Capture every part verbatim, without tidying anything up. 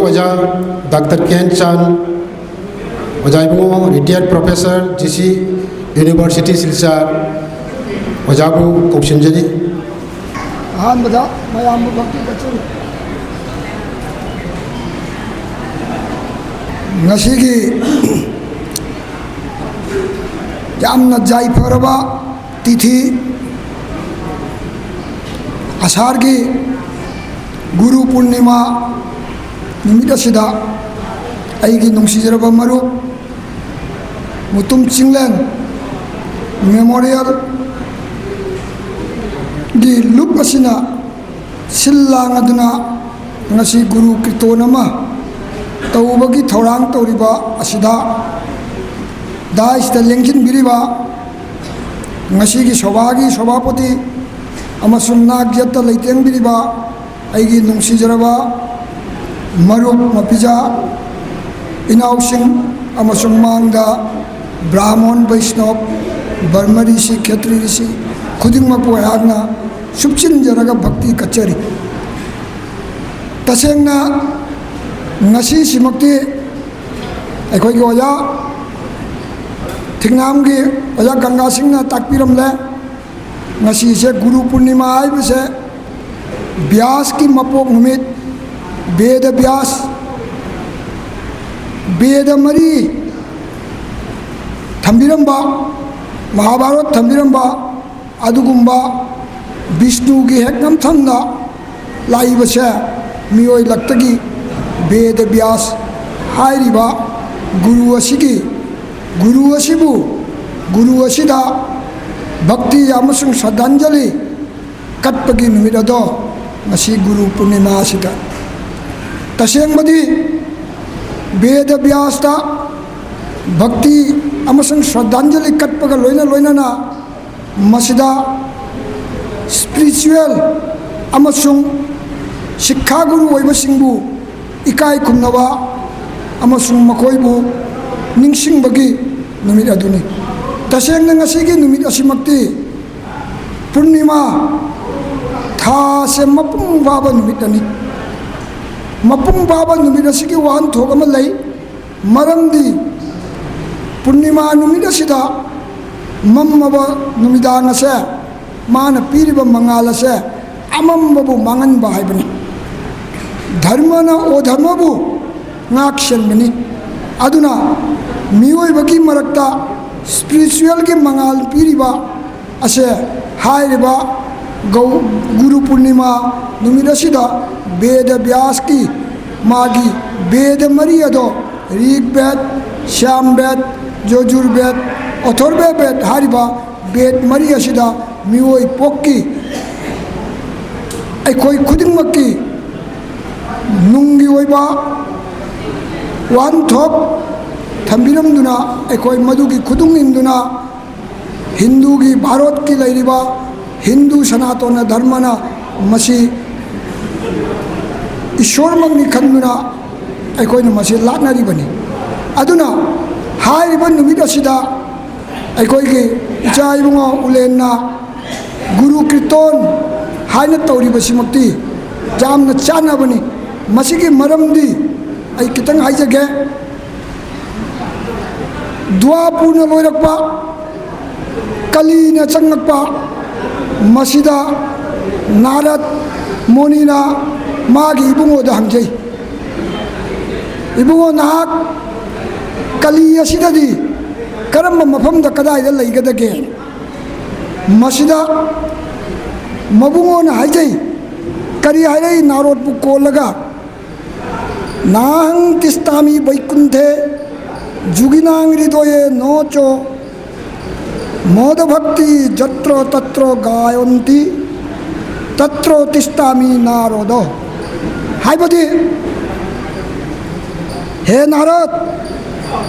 ꯑꯣꯖꯥ ꯗꯥꯛꯇꯔ ꯀꯦꯟ ꯆꯥꯟ, ꯑꯣꯖꯥ ꯏꯕꯨꯡꯉꯣ, retired professor, G C University, Silchar, ꯑꯣꯖꯥꯕꯨ ꯀꯧꯁꯤꯟꯖꯔꯤ꯫ ꯑꯍꯥꯟꯕꯗ ꯃꯌꯥꯝꯕꯨ ꯚꯛꯇꯤ ꯀꯠꯆꯔꯤ꯫ ꯉꯁꯤꯒꯤ ꯌꯥꯝꯅ ꯌꯥꯏꯐꯔꯕ ꯇꯤꯊꯤ, ꯑꯁꯥꯔꯒꯤ ꯒꯨꯔꯨ ꯄꯨꯔꯅꯤꯃꯥ ꯅꯨꯃꯤꯠ ꯑꯁꯤꯗ ꯑꯩꯒꯤ ꯅꯨꯡꯁꯤꯖꯔꯕ ꯃꯔꯨꯞ ꯃꯨꯇꯨꯝ ꯆꯤꯡꯂꯦꯟ ꯃꯦꯃꯣꯔꯤꯌꯦꯜꯒꯤ ꯂꯨꯞ ꯑꯁꯤꯅ ꯁꯤꯜ ꯂꯥꯡꯂꯗꯨꯅ ꯉꯁꯤ ꯒꯨꯔꯨ ꯀꯤꯔꯇꯣꯟ ꯑꯃ ꯇꯧꯕꯒꯤ ꯊꯧꯔꯥꯡ ꯇꯧꯔꯤꯕ ꯑꯁꯤꯗ ꯗꯥꯏꯁꯇ ꯂꯦꯡꯁꯤꯟꯕꯤꯔꯤꯕ ꯉꯁꯤꯒꯤ ꯁꯣꯚꯥꯒꯤ ꯁꯣꯚꯥꯄꯇꯤ ꯑꯃꯁꯨꯡ ꯅꯥꯛ ꯌꯦꯠꯇ ꯂꯩꯇꯦꯡꯕꯤꯔꯤꯕ ꯑꯩꯒꯤ ꯅꯨꯡꯁꯤꯖꯔꯕ ꯃꯔꯨꯞ ꯃꯄꯤꯖꯥ ꯏꯅꯥꯎꯁꯤꯡ ꯑꯃꯁꯨꯡ ꯃꯥꯡꯗ ꯕ꯭ꯔꯥꯍꯃꯣꯟ, ꯕꯩꯁꯅꯣꯞ, ꯕꯔꯃꯔꯤꯁꯤ, ꯈꯦꯇ꯭ꯔꯤꯁꯤ ꯈꯨꯗꯤꯡꯃꯛꯄꯨ ꯑꯩꯍꯥꯛꯅ ꯁꯨꯞꯆꯤꯟꯖꯔꯒ ꯚꯛꯇꯤ ꯀꯠꯆꯔꯤ꯫ ꯇꯁꯦꯡꯅ ꯉꯁꯤꯁꯤꯃꯛꯇꯤ ꯑꯩꯈꯣꯏꯒꯤ ꯑꯣꯖꯥ ꯊꯤꯡꯅꯥꯝꯒꯤ ꯑꯣꯖꯥ ꯒꯪꯒꯥ ꯁꯤꯡꯅ ꯇꯥꯛꯄꯤꯔꯝꯂꯦ꯫ ꯉꯁꯤꯁꯦ ꯒꯨꯔꯨ ꯄꯨꯔꯅꯤꯃꯥ ꯍꯥꯏꯕꯁꯦ ꯕ꯭ꯌꯥꯁꯀꯤ ꯃꯄꯣꯛ ꯅꯨꯃꯤꯠ, ꯕꯦꯗ ꯕ꯭ꯌꯥꯁ, ꯕꯦꯗ ꯃꯔꯤ ꯊꯝꯕꯤꯔꯝꯕ, ꯃꯍꯥꯚꯥꯔꯠ ꯊꯝꯕꯤꯔꯝꯕ, ꯑꯗꯨꯒꯨꯝꯕ ꯕꯤꯁꯅꯨꯒꯤ ꯍꯦꯛ ꯅꯝꯊꯪꯗ ꯂꯥꯛꯏꯕꯁꯦ ꯃꯤꯑꯣꯏ ꯂꯛꯇꯒꯤ ꯕꯦꯗ ꯕ꯭ꯌꯥꯁ ꯍꯥꯏꯔꯤꯕ ꯒꯨꯔꯨ ꯑꯁꯤꯒꯤ, ꯒꯨꯔꯨ ꯑꯁꯤꯕꯨ, ꯒꯨꯔꯨ ꯑꯁꯤꯗ ꯚꯛꯇꯤ ꯑꯃꯁꯨꯡ ꯁ꯭ꯔꯗꯥꯟꯖꯂꯤ ꯀꯠꯄꯒꯤ ꯅꯨꯃꯤꯠ ꯑꯗꯣ ꯉꯁꯤ ꯒꯨꯔꯨ ꯄꯨꯔꯅꯤꯃꯥ ꯑꯁꯤꯗ꯫ ꯇꯁꯦꯡꯕꯗꯤ ꯕꯦꯗ ꯕ꯭ꯌꯥꯁꯇ ꯚꯛꯇꯤ ꯑꯃꯁꯨꯡ ꯁ꯭ꯔꯗꯥꯟꯖꯂꯤ ꯀꯠꯄꯒ ꯂꯣꯏꯅ ꯂꯣꯏꯅꯅ ꯃꯁꯤꯗ spiritual ꯑꯃꯁꯨꯡ ꯁꯤꯛꯈꯥ ꯒꯨꯔꯨ ꯑꯣꯏꯕꯁꯤꯡꯕꯨ ꯏꯀꯥꯏ ꯈꯨꯝꯅꯕ ꯑꯃꯁꯨꯡ ꯃꯈꯣꯏꯕꯨ ꯅꯤꯡꯁꯤꯡꯕꯒꯤ ꯅꯨꯃꯤꯠ ꯑꯗꯨꯅꯤ꯫ ꯇꯁꯦꯡꯅ ꯉꯁꯤꯒꯤ ꯅꯨꯃꯤꯠ ꯑꯁꯤꯃꯛꯇꯤ ꯄꯨꯔꯅꯤꯃꯥ, ꯊꯥꯁꯦ ꯃꯄꯨꯡ ꯐꯥꯕ ꯅꯨꯃꯤꯠ ꯑꯅꯤ꯫ ꯃꯄꯨꯡ ꯐꯥꯕ ꯅꯨꯃꯤꯠ ꯑꯁꯤꯒꯤ ꯋꯥꯍꯟꯊꯣꯛ ꯑꯃ ꯂꯩ꯫ ꯃꯔꯝꯗꯤ ꯄꯨꯔꯅꯤꯃꯥ ꯅꯨꯃꯤꯠ ꯑꯁꯤꯗ ꯃꯝꯃꯕ ꯅꯨꯃꯤꯗꯥꯡ ꯑꯁꯦ ꯃꯥꯅ ꯄꯤꯔꯤꯕ ꯃꯉꯥꯜ ꯑꯁꯦ ꯑꯃꯝꯕꯕꯨ ꯃꯥꯡꯍꯟꯕ ꯍꯥꯏꯕꯅꯤ꯫ ꯙꯔꯃꯅ ꯑꯣꯙꯔꯃꯕꯨ ꯉꯥꯛ ꯁꯦꯟꯕꯅꯤ꯫ ꯑꯗꯨꯅ ꯃꯤꯑꯣꯏꯕꯒꯤ ꯃꯔꯛꯇ ꯁ꯭ꯄꯤꯔꯤꯆꯨꯋꯦꯜꯒꯤ ꯃꯉꯥꯜ ꯄꯤꯔꯤꯕ ꯑꯁꯦ ꯍꯥꯏꯔꯤꯕ ꯒꯧ-, ꯒꯨꯔꯨ ꯄꯨꯔꯅꯤꯃꯥ ꯅꯨꯃꯤꯠ ꯑꯁꯤꯗ ꯕꯦꯗ ꯕ꯭ꯌꯥꯁꯀꯤ ꯃꯥꯒꯤ ꯕꯦꯗ ꯃꯔꯤ ꯑꯗꯣ ꯔꯤꯒ ꯕꯦꯗ, ꯁ꯭ꯌꯥꯝ ꯕꯦꯗ, ꯌꯖꯨꯔ ꯕꯦꯗ, ꯑꯊꯣꯔꯕ ꯕꯦꯗ ꯍꯥꯏꯔꯤꯕ ꯕꯦꯗ ꯃꯔꯤ ꯑꯁꯤꯗ ꯃꯤꯑꯣꯏ ꯄꯣꯛꯀꯤ ꯑꯩꯈꯣꯏ ꯈꯨꯗꯤꯡꯃꯛꯀꯤ ꯅꯨꯡꯒꯤ ꯑꯣꯏꯕ ꯋꯥꯍꯟꯊꯣꯛ ꯊꯝꯕꯤꯔꯝꯗꯨꯅ ꯑꯩꯈꯣꯏ ꯃꯗꯨꯒꯤ ꯈꯨꯗꯨꯡ ꯏꯟꯗꯨꯅ ꯍꯤꯟꯗꯨꯒꯤ, ꯚꯥꯔꯠꯀꯤ ꯂꯩꯔꯤꯕ ꯍꯤꯟꯗꯨ ꯁꯅꯥꯇꯣꯟ ꯙꯔꯃꯅ ꯃꯁꯤ ꯏꯁꯣꯔꯃꯛꯅꯤ ꯈꯟꯗꯨꯅ ꯑꯩꯈꯣꯏꯅ ꯃꯁꯤ ꯂꯥꯠꯅꯔꯤꯕꯅꯤ꯫ ꯑꯗꯨꯅ ꯍꯥꯏꯔꯤꯕ ꯅꯨꯃꯤꯠ ꯑꯁꯤꯗ ꯑꯩꯈꯣꯏꯒꯤ ꯏꯆꯥ ꯏꯕꯨꯡꯉꯣ ꯎꯂꯦꯟꯅ ꯒꯨꯔꯨ ꯀꯤꯔꯇꯣꯟ ꯍꯥꯏꯅ ꯇꯧꯔꯤꯕꯁꯤꯃꯛꯇꯤ ꯌꯥꯝꯅ ꯆꯥꯟꯅꯕꯅꯤ꯫ ꯃꯁꯤꯒꯤ ꯃꯔꯝꯗꯤ ꯑꯩ ꯈꯤꯇꯪ ꯍꯥꯏꯖꯒꯦ꯫ ꯗ꯭ꯋꯥꯄꯨꯔꯅ ꯂꯣꯏꯔꯛꯄ, ꯀꯂꯤꯅ ꯆꯪꯂꯛꯄ, ꯃꯁꯤꯗ ꯅꯥꯔꯗ ꯃꯨꯅꯤꯅ ꯃꯥꯒꯤ ꯏꯕꯨꯡꯉꯣꯗ ꯍꯪꯖꯩ, "ꯏꯕꯨꯡꯉꯣ, ꯅꯍꯥꯛ ꯀꯂꯤ ꯑꯁꯤꯗꯗꯤ ꯀꯔꯝꯕ ꯃꯐꯝꯗ, ꯀꯗꯥꯏꯗ ꯂꯩꯒꯗꯒꯦ?" ꯃꯁꯤꯗ ꯃꯕꯨꯡꯉꯣꯅ ꯍꯥꯏꯖꯩ, ꯀꯔꯤ ꯍꯥꯏꯔꯛꯏ? ꯅꯥꯔꯣꯠꯄꯨ ꯀꯣꯜꯂꯒ, "ꯅꯥꯍꯪ ꯇꯤꯁꯇꯥꯃꯤ ꯕꯩꯀꯨꯟꯊꯦ, ꯖꯨꯒꯤꯅꯥꯡ ꯍ꯭ꯔꯤꯗꯣꯌꯦ ꯅꯣꯆꯣ, ꯃꯣꯗ ꯚꯛꯇꯤ ꯖꯇ꯭ꯔꯣ ꯇꯇ꯭ꯔꯣ ꯒꯥꯌꯣꯟꯇꯤ, ꯇꯇ꯭ꯔꯣ ꯇꯤꯁꯇꯥꯃꯤ ꯅꯥꯔꯣꯗꯣ"꯫ ꯍꯥꯏꯕꯗꯤ, ꯍꯦ ꯅꯥꯔꯗ,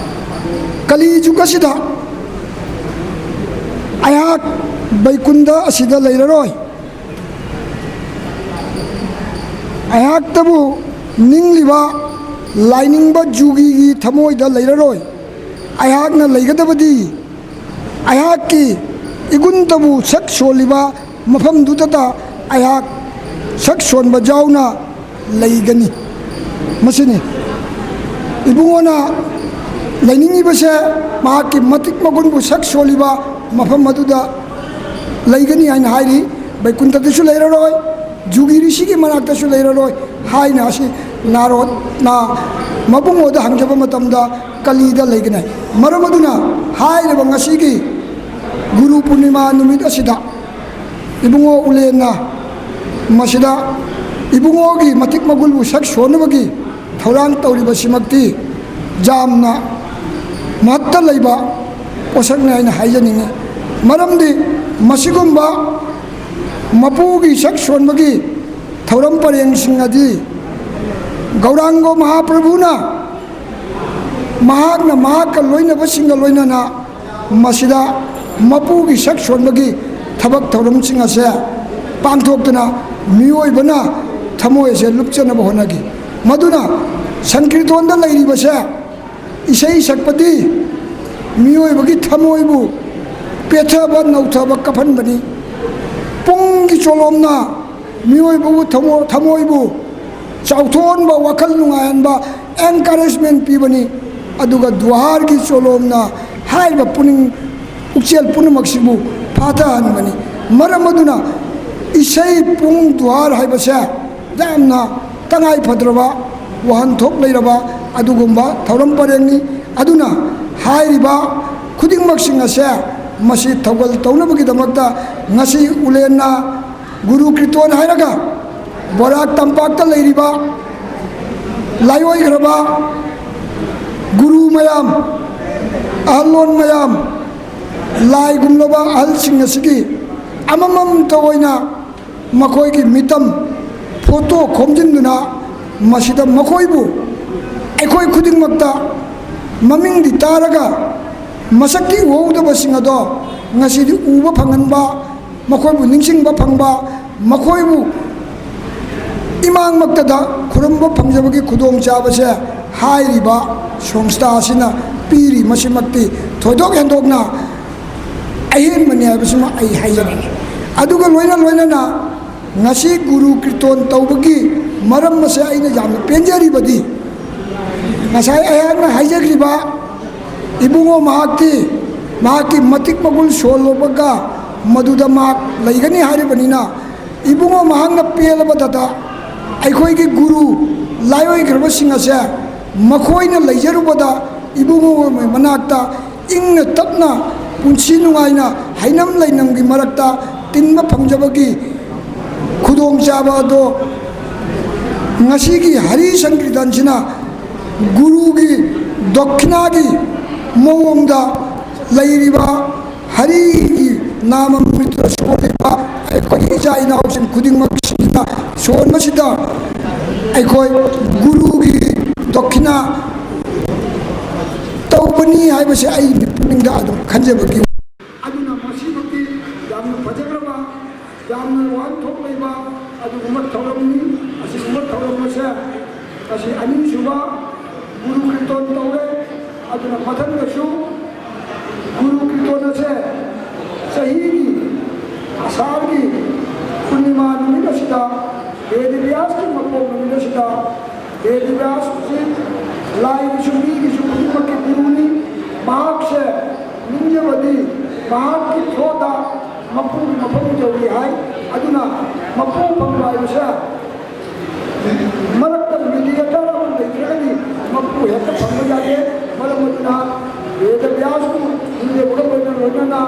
ꯀꯂꯤ ꯖꯨꯒ ꯑꯁꯤꯗ ꯑꯩꯍꯥꯛ ꯕꯩꯀꯨꯟꯊ ꯑꯁꯤꯗ ꯂꯩꯔꯔꯣꯏ꯫ ꯑꯩꯍꯥꯛꯇꯕꯨ ꯅꯤꯡꯂꯤꯕ ꯂꯥꯏꯅꯤꯡꯕ ꯖꯨꯒꯤꯒꯤ ꯊꯃꯣꯏꯗ ꯂꯩꯔꯔꯣꯏ꯫ ꯑꯩꯍꯥꯛꯅ ꯂꯩꯒꯗꯕꯗꯤ ꯑꯩꯍꯥꯛꯀꯤ ꯏꯒꯨꯟꯇꯕꯨ ꯁꯛ ꯁꯣꯜꯂꯤꯕ ꯃꯐꯝꯗꯨꯗꯇ ꯑꯩꯍꯥꯛ ꯁꯛ ꯁꯣꯟꯕ ꯌꯥꯎꯅ ꯂꯩꯒꯅꯤ꯫ ꯃꯁꯤꯅꯤ꯫ ꯏꯕꯨꯡꯉꯣꯅ ꯂꯩꯅꯤꯡꯉꯤꯕꯁꯦ ꯃꯍꯥꯛꯀꯤ ꯃꯇꯤꯛ ꯃꯒꯨꯟꯕꯨ ꯁꯛ ꯁꯣꯜꯂꯤꯕ ꯃꯐꯝ ꯑꯗꯨꯗ ꯂꯩꯒꯅꯤ ꯍꯥꯏꯅ ꯍꯥꯏꯔꯤ꯫ ꯕꯩꯀꯨꯟꯊꯗꯁꯨ ꯂꯩꯔꯔꯣꯏ, ꯖꯨꯒꯤ ꯔꯤꯁꯤꯒꯤ ꯃꯅꯥꯛꯇꯁꯨ ꯂꯩꯔꯔꯣꯏ ꯍꯥꯏꯅ ꯑꯁꯤ ꯅꯥꯔꯣꯗꯅ ꯃꯕꯨꯡꯉꯣꯗ ꯍꯪꯖꯕ ꯃꯇꯝꯗ ꯀꯂꯤꯗ ꯂꯩꯒꯅꯤ꯫ ꯃꯔꯝ ꯑꯗꯨꯅ ꯍꯥꯏꯔꯤꯕ ꯉꯁꯤꯒꯤ ꯒꯨꯔꯨ ꯄꯨꯔꯅꯤꯃꯥ ꯅꯨꯃꯤꯠ ꯑꯁꯤꯗ ꯏꯕꯨꯡꯉꯣ ꯎꯂꯦꯟꯅ ꯃꯁꯤꯗ ꯏꯕꯨꯡꯉꯣꯒꯤ ꯃꯇꯤꯛ ꯃꯒꯨꯟꯕꯨ ꯁꯛ ꯁꯣꯟꯅꯕꯒꯤ ꯊꯧꯔꯥꯡ ꯇꯧꯔꯤꯕꯁꯤꯃꯛꯇꯤ ꯌꯥꯝꯅ ꯃꯍꯠꯇ ꯂꯩꯕ ꯄꯣꯠꯁꯛꯅꯤ ꯍꯥꯏꯅ ꯍꯥꯏꯖꯅꯤꯡꯏ꯫ ꯃꯔꯝꯗꯤ ꯃꯁꯤꯒꯨꯝꯕ ꯃꯄꯨꯒꯤ ꯁꯛ ꯁꯣꯟꯕꯒꯤ ꯊꯧꯔꯝ ꯄꯔꯦꯡꯁꯤꯡ ꯑꯗꯤ ꯒꯧꯔꯥꯡꯒꯣ ꯃꯍꯥꯄ꯭ꯔꯚꯨꯅ ꯃꯍꯥꯛꯅ ꯃꯍꯥꯛꯀ ꯂꯣꯏꯅꯕꯁꯤꯡꯒ ꯂꯣꯏꯅꯅ ꯃꯁꯤꯗ ꯃꯄꯨꯒꯤ ꯁꯛ ꯁꯣꯟꯕꯒꯤ ꯊꯕꯛ ꯊꯧꯔꯝꯁꯤꯡ ꯑꯁꯦ ꯄꯥꯡꯊꯣꯛꯇꯨꯅ ꯃꯤꯑꯣꯏꯕꯅ ꯊꯃꯣꯏ ꯑꯁꯦ ꯂꯨꯞꯆꯅꯕ ꯍꯣꯠꯅꯈꯤ꯫ ꯃꯗꯨꯅ ꯁꯪꯀꯤꯔꯇꯣꯟꯗ ꯂꯩꯔꯤꯕꯁꯦ ꯏꯁꯩ ꯁꯛꯄꯗꯤ ꯃꯤꯑꯣꯏꯕꯒꯤ ꯊꯃꯣꯏꯕꯨ ꯄꯦꯠꯊꯕ ꯅꯧꯊꯕ ꯀꯞꯍꯟꯕꯅꯤ꯫ ꯄꯨꯡꯒꯤ ꯆꯣꯂꯣꯝꯅ ꯃꯤꯑꯣꯏꯕꯕꯨ ꯊꯃꯣ-, ꯊꯃꯣꯏꯕꯨ ꯆꯥꯎꯊꯣꯛꯍꯟꯕ, ꯋꯥꯈꯜ ꯅꯨꯡꯉꯥꯏꯍꯟꯕ, encouragement ꯄꯤꯕꯅꯤ꯫ ꯑꯗꯨꯒ ꯗꯨꯍꯥꯔꯒꯤ ꯆꯣꯂꯣꯝꯅ ꯍꯥꯏꯔꯤꯕ ꯄꯨꯛꯅꯤꯡ ꯄꯨꯛꯆꯦꯜ ꯄꯨꯝꯅꯃꯛꯁꯤꯕꯨ ꯐꯥꯊꯍꯟꯕꯅꯤ꯫ ꯃꯔꯝ ꯑꯗꯨꯅ ꯏꯁꯩ ꯄꯨꯡ ꯗꯨꯍꯥꯔ ꯍꯥꯏꯕꯁꯦ ꯌꯥꯝꯅ ꯇꯉꯥꯏ ꯐꯗ꯭ꯔꯕ ꯋꯥꯍꯟꯊꯣꯛ ꯂꯩꯔꯕ ꯑꯗꯨꯒꯨꯝꯕ ꯊꯧꯔꯝ ꯄꯔꯦꯡꯅꯤ꯫ ꯑꯗꯨꯅ ꯍꯥꯏꯔꯤꯕ ꯈꯨꯗꯤꯡꯃꯛꯁꯤꯡ ꯑꯁꯦ ꯃꯁꯤ ꯊꯧꯒꯜ ꯇꯧꯅꯕꯒꯤꯗꯃꯛꯇ ꯉꯁꯤ ꯎꯂꯦꯟꯅ ꯒꯨꯔꯨ ꯀꯤꯔꯇꯣꯟ ꯍꯥꯏꯔꯒ ꯕꯣꯔꯥꯛ ꯇꯝꯄꯥꯛꯇ ꯂꯩꯔꯤꯕ ꯂꯥꯏꯑꯣꯏꯈ꯭ꯔꯕ ꯒꯨꯔꯨ ꯃꯌꯥꯝ, ꯑꯍꯜꯂꯣꯟ ꯃꯌꯥꯝ, ꯂꯥꯏꯒꯨꯝꯂꯕ ꯑꯍꯜꯁꯤꯡ ꯑꯁꯤꯒꯤ ꯑꯃꯃꯝꯇ ꯑꯣꯏꯅ ꯃꯈꯣꯏꯒꯤ ꯃꯤꯇꯝ ꯐꯣꯇꯣ ꯈꯣꯝꯖꯤꯟꯗꯨꯅ ꯃꯁꯤꯗ ꯃꯈꯣꯏꯕꯨ ꯑꯩꯈꯣꯏ ꯈꯨꯗꯤꯡꯃꯛꯇ ꯃꯃꯤꯡꯗꯤ ꯇꯥꯔꯒ ꯃꯁꯛꯇꯤ ꯎꯍꯧꯗꯕꯁꯤꯡ ꯑꯗꯣ ꯉꯁꯤꯗꯤ ꯎꯕ ꯐꯪꯍꯟꯕ, ꯃꯈꯣꯏꯕꯨ ꯅꯤꯡꯁꯤꯡꯕ ꯐꯪꯕ, ꯃꯈꯣꯏꯕꯨ ꯏꯃꯥꯡꯃꯛꯇꯗ ꯈꯨꯔꯨꯝꯕ ꯐꯪꯖꯕꯒꯤ ꯈꯨꯗꯣꯡꯆꯥꯕꯁꯦ ꯍꯥꯏꯔꯤꯕ ꯁꯪꯁꯊꯥ ꯑꯁꯤꯅ ꯄꯤꯔꯤ꯫ ꯃꯁꯤꯃꯛꯇꯤ ꯊꯣꯏꯗꯣꯛ ꯍꯦꯟꯗꯣꯛꯅ ꯑꯍꯦꯟꯕꯅꯤ ꯍꯥꯏꯕꯁꯤꯃ ꯑꯩ ꯍꯥꯏꯖꯅꯤꯡꯏ꯫ ꯑꯗꯨꯒ ꯂꯣꯏꯅ ꯂꯣꯏꯅꯅ ꯉꯁꯤ ꯒꯨꯔꯨ ꯀꯤꯔꯇꯣꯟ ꯇꯧꯕꯒꯤ ꯃꯔꯝ ꯑꯁꯦ ꯑꯩꯅ ꯌꯥꯝꯅ ꯄꯦꯟꯖꯔꯤꯕꯗꯤ, ꯉꯁꯥꯏ ꯑꯩꯍꯥꯛꯅ ꯍꯥꯏꯖꯈ꯭ꯔꯤꯕ ꯏꯕꯨꯡꯉꯣ ꯃꯍꯥꯛꯇꯤ ꯃꯍꯥꯛꯀꯤ ꯃꯇꯤꯛ ꯃꯒꯨꯟ ꯁꯣꯜꯂꯨꯕꯒ ꯃꯗꯨꯗ ꯃꯍꯥꯛ ꯂꯩꯒꯅꯤ ꯍꯥꯏꯔꯤꯕꯅꯤꯅ, ꯏꯕꯨꯡꯉꯣ ꯃꯍꯥꯛꯅ ꯄꯦꯜꯂꯕꯗꯇ ꯑꯩꯈꯣꯏꯒꯤ ꯒꯨꯔꯨ ꯂꯥꯏꯑꯣꯏꯈ꯭ꯔꯕꯁꯤꯡ ꯑꯁꯦ ꯃꯈꯣꯏꯅ ꯂꯩꯖꯔꯨꯕꯗ ꯏꯕꯨꯡꯉꯣ ꯃꯅꯥꯛꯇ ꯏꯪꯅ ꯇꯞꯅ ꯄꯨꯟꯁꯤ ꯅꯨꯡꯉꯥꯏꯅ ꯍꯩꯅꯝ ꯂꯩꯅꯝꯒꯤ ꯃꯔꯛꯇ ꯇꯤꯟꯕ ꯐꯪꯖꯕꯒꯤ ꯈꯨꯗꯣꯡꯆꯥꯕ ꯑꯗꯣ ꯉꯁꯤꯒꯤ ꯍꯔꯤ ꯁꯪꯀꯤꯔꯇꯟꯁꯤꯅ ꯒꯨꯔꯨꯒꯤ ꯗꯈꯤꯅꯥꯒꯤ ꯃꯑꯣꯡꯗ ꯂꯩꯔꯤꯕ ꯍꯔꯤꯒꯤ ꯅꯥꯃ ꯃꯃꯤꯠꯇ ꯁꯣꯜꯂꯤꯕ ꯑꯩꯈꯣꯏꯒꯤ ꯏꯆꯥ ꯏꯅꯥꯎꯁꯤꯡ ꯈꯨꯗꯤꯡꯃꯛꯁꯤꯡꯗ ꯁꯣꯟꯕꯁꯤꯗ ꯑꯩꯈꯣꯏ ꯒꯨꯔꯨꯒꯤ ꯗꯈꯤꯅꯥ ꯇꯧꯕꯅꯤ ꯍꯥꯏꯕꯁꯦ ꯑꯩꯒꯤ ꯄꯨꯛꯅꯤꯡꯗ ꯑꯗꯨꯝ ꯈꯟꯖꯕꯒꯤ꯫ ꯑꯗꯨꯅ ꯃꯁꯤꯃꯛꯇꯤ ꯌꯥꯝꯅ ꯐꯖꯈ꯭ꯔꯕ, ꯌꯥꯝꯅ ꯋꯥꯍꯟꯊꯣꯛ ꯂꯩꯕ ꯑꯗꯨꯒꯨꯝꯕ ꯊꯧꯔꯝꯅꯤ꯫ ꯑꯁꯤꯒꯨꯝꯕ ꯊꯧꯔꯝ ꯑꯁꯦ ꯉꯁꯤ ꯑꯅꯤꯁꯨꯕ ꯒꯨꯔꯨ ꯀꯤꯔꯇꯟ ꯇꯧꯔꯦ꯫ ꯑꯗꯨꯅ ꯃꯊꯪꯗꯁꯨ ꯒꯨꯔꯨ ꯀꯤꯔꯇꯟ ꯑꯁꯦ ꯆꯍꯤꯒꯤ ꯑꯁꯥꯔꯒꯤ ꯄꯨꯔꯅꯤꯃꯥ ꯅꯨꯃꯤꯠ ꯑꯁꯤꯗ, ꯕꯦꯗ ꯕ꯭ꯌꯥꯁꯀꯤ ꯃꯄꯣꯛ ꯅꯨꯃꯤꯠ ꯑꯁꯤꯗ, ꯕꯦꯗ ꯕ꯭ꯌꯥꯁꯁꯤ ꯂꯥꯏꯒꯤꯁꯨ ꯃꯤꯒꯤꯁꯨ ꯈꯨꯗꯤꯡꯃꯛꯀꯤ ꯒꯨꯔꯨꯅꯤ꯫ ꯃꯍꯥꯛꯁꯦ ꯅꯤꯡꯖꯕꯗꯤ ꯃꯍꯥꯛꯀꯤ ꯊ꯭ꯔꯣꯗ ꯃꯄꯨꯒꯤ ꯃꯐꯝ ꯌꯧꯏ ꯍꯥꯏ꯫ ꯑꯗꯨꯅ ꯃꯄꯨ ꯐꯪꯕ ꯍꯥꯏꯕꯁꯦ ꯃꯔꯛꯇ ꯃꯤꯗꯤꯌꯦꯇꯔ ꯑꯃ ꯂꯩꯇ꯭ꯔꯒꯗꯤ ꯃꯄꯨ ꯍꯦꯛꯇ ꯐꯪꯕ ꯌꯥꯗꯦ꯫ ꯃꯔꯝ ꯑꯗꯨꯅ ꯕꯦꯗ ꯕ꯭ꯌꯥꯁꯄꯨ ꯅꯤꯡꯖꯕꯒ ꯂꯣꯏꯅ ꯂꯣꯏꯅꯅ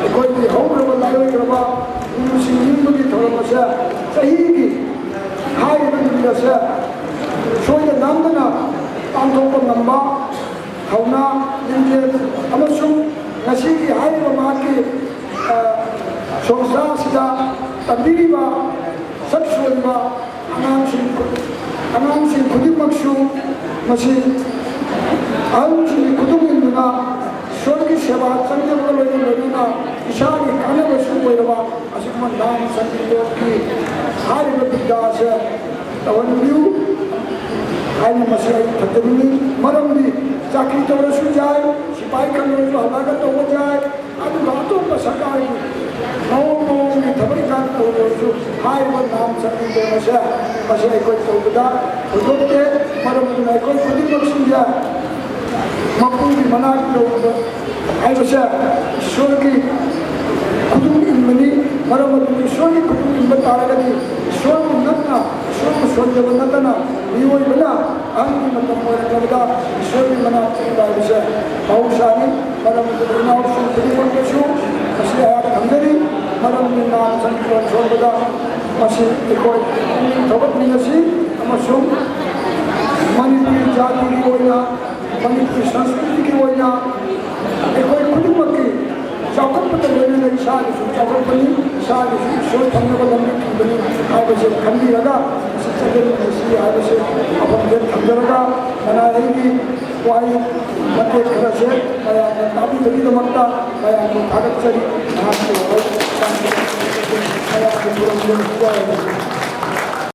ꯑꯩꯈꯣꯏꯒꯤ ꯍꯧꯈ꯭ꯔꯕ ꯂꯥꯏꯑꯣꯏꯈ꯭ꯔꯕ ꯒꯨꯔꯨꯁꯤꯡ ꯅꯤꯡꯕꯒꯤ ꯊꯧꯔꯝ ꯑꯁꯦ ꯆꯍꯤꯒꯤ ꯍꯥꯏꯔꯤꯕ ꯅꯨꯃꯤꯠ ꯑꯁꯦ ꯁꯣꯏꯗ ꯅꯥꯝꯗꯅ ꯄꯥꯡꯊꯣꯛꯄ ꯉꯝꯕ ꯊꯧꯅꯥ, ꯂꯤꯡꯖꯦꯜ ꯑꯃꯁꯨꯡ ꯉꯁꯤꯒꯤ ꯍꯥꯏꯔꯤꯕ ꯃꯍꯥꯛꯀꯤ, ꯑ, ꯁꯪꯁꯊꯥ ꯑꯁꯤꯗ ꯇꯝꯕꯤꯔꯤꯕ ꯁꯛ ꯁꯣꯜꯂꯤꯕ ꯑꯉꯥꯡꯁꯤꯡ, ꯑꯉꯥꯡꯁꯤꯡ ꯈꯨꯗꯤꯡꯃꯛꯁꯨ ꯃꯁꯤ ꯑꯍꯜꯁꯤꯡꯒꯤ ꯈꯨꯗꯨꯝ ꯏꯟꯗꯨꯅ ꯏꯁꯣꯔꯒꯤ ꯁꯦꯕꯥ ꯆꯪꯖꯕꯒ ꯂꯣꯏꯅ ꯂꯣꯏꯅꯅ ꯏꯁꯥꯒꯤ ꯀꯥꯟꯅꯕꯁꯨ ꯑꯣꯏꯔꯕ ꯑꯁꯤꯒꯨꯝꯕ ꯗꯥꯟ ꯁꯪꯒꯤꯠꯀꯤ ꯍꯥꯏꯔꯤꯕ ꯕꯤꯗ꯭ꯌꯥ ꯑꯁꯦ ꯇꯧꯍꯟꯕꯤꯌꯨ ꯍꯥꯏꯅ ꯃꯁꯤ ꯑꯩ ꯊꯝꯖꯅꯤꯡꯏ꯫ ꯃꯔꯝꯗꯤ ꯆꯥꯀ꯭ꯔꯤ ꯇꯧꯔꯁꯨ ꯌꯥꯏ, ꯁꯤꯐꯥꯏ ꯈꯜꯂꯨꯔꯁꯨ ꯍꯜꯂꯛꯑꯒ ꯇꯧꯕ ꯌꯥꯏ, ꯑꯗꯨꯒ ꯑꯇꯣꯞꯄ ꯁꯔꯀꯥꯔꯒꯤ ꯃꯑꯣꯡ ꯃꯑꯣꯡꯒꯤ ꯊꯕꯛ ꯏꯪꯈꯥꯡ ꯇꯧꯔꯁꯨ ꯍꯥꯏꯔꯤꯕ ꯅꯥꯝ ꯁꯪꯀꯤꯔꯇꯟ ꯑꯁꯦ ꯃꯁꯤ ꯑꯩꯈꯣꯏ ꯇꯧꯕꯗ ꯊꯣꯏꯗꯣꯛꯇꯦ꯫ ꯃꯔꯝ ꯑꯗꯨꯅ ꯑꯩꯈꯣꯏ ꯈꯨꯗꯤꯡꯃꯛꯁꯤꯡꯁꯦ ꯃꯄꯨꯒꯤ ꯃꯅꯥꯛ ꯌꯧꯕ ꯍꯥꯏꯕꯁꯦ ꯏꯁꯣꯔꯒꯤ ꯈꯨꯗꯨꯝ ꯏꯟꯕꯅꯤ꯫ ꯃꯔꯝ ꯑꯗꯨꯅ ꯏꯁꯣꯔꯒꯤ ꯈꯨꯗꯨꯝ ꯏꯟꯕ ꯇꯥꯔꯒꯗꯤ ꯏꯁꯣꯔꯕꯨ ꯅꯛꯅ, ꯏꯁꯣꯔꯕꯨ ꯁꯣꯟꯖꯕ ꯅꯠꯇꯅ ꯃꯤꯑꯣꯏꯕꯅ ꯑꯍꯜꯒꯤ ꯃꯇꯝ ꯑꯣꯏꯔꯛꯂꯕꯗ ꯏꯁꯣꯔꯒꯤ ꯃꯅꯥꯛ ꯆꯠꯄ ꯍꯥꯏꯕꯁꯦ ꯃꯍꯧꯁꯥꯅꯤ꯫ ꯃꯔꯝ ꯑꯗꯨꯅ ꯏꯅꯥꯎꯁꯤꯡ ꯈꯨꯗꯤꯡꯃꯛꯇꯁꯨ ꯃꯁꯤ ꯑꯩꯍꯥꯛ ꯊꯝꯖꯔꯤ꯫ ꯃꯔꯝꯗꯤ ꯅꯥꯝ ꯁꯪꯀꯤꯔꯇꯟ ꯁꯣꯟꯕꯗ ꯃꯁꯤ ꯑꯩꯈꯣꯏ ꯄꯨꯛꯅꯤꯡ ꯊꯧꯒꯠꯃꯤꯟꯅꯁꯤ ꯑꯃꯁꯨꯡ ꯃꯅꯤꯄꯨꯔꯤ ꯖꯥꯇꯤꯒꯤ ꯑꯣꯏꯅ, ꯃꯅꯤꯄꯨꯔꯤ ꯁꯪꯁꯀ꯭ꯔꯤꯇꯤꯒꯤ ꯑꯣꯏꯅ ꯑꯩꯈꯣꯏ ꯈꯨꯗꯤꯡꯃꯛꯀꯤ ꯆꯥꯎꯈꯠꯄꯗ ꯂꯣꯏꯅꯅ ꯏꯁꯥꯒꯤꯁꯨ ꯆꯥꯎꯈꯠꯄꯅꯤ, ꯏꯁꯥꯒꯤꯁꯨ ꯏꯁꯣꯔ ꯐꯪꯅꯕ ꯂꯝꯕꯤ ꯊꯤꯕꯅꯤ ꯍꯥꯏꯕꯁꯦ ꯈꯟꯕꯤꯔꯒ ꯃꯁꯤ ꯆꯠꯃꯤꯟꯅꯁꯤ ꯍꯥꯏꯕꯁꯦ ꯋꯥꯐꯝꯁꯦ ꯊꯝꯖꯔꯒ ꯃꯅꯥꯂꯩꯒꯤ ꯋꯥꯍꯩ ꯃꯇꯦꯛ ꯈꯔꯁꯦ ꯃꯌꯥꯝꯅ ꯇꯥꯕꯤꯕꯒꯤꯗꯃꯛꯇ ꯃꯌꯥꯝꯕꯨ ꯊꯥꯒꯠꯆꯔꯤ꯫ ꯃꯍꯥꯛꯀꯤ ꯋꯥꯍꯩ ꯃꯌꯥꯝꯒꯤ ꯈꯨꯔꯨꯝꯖꯔꯤ꯫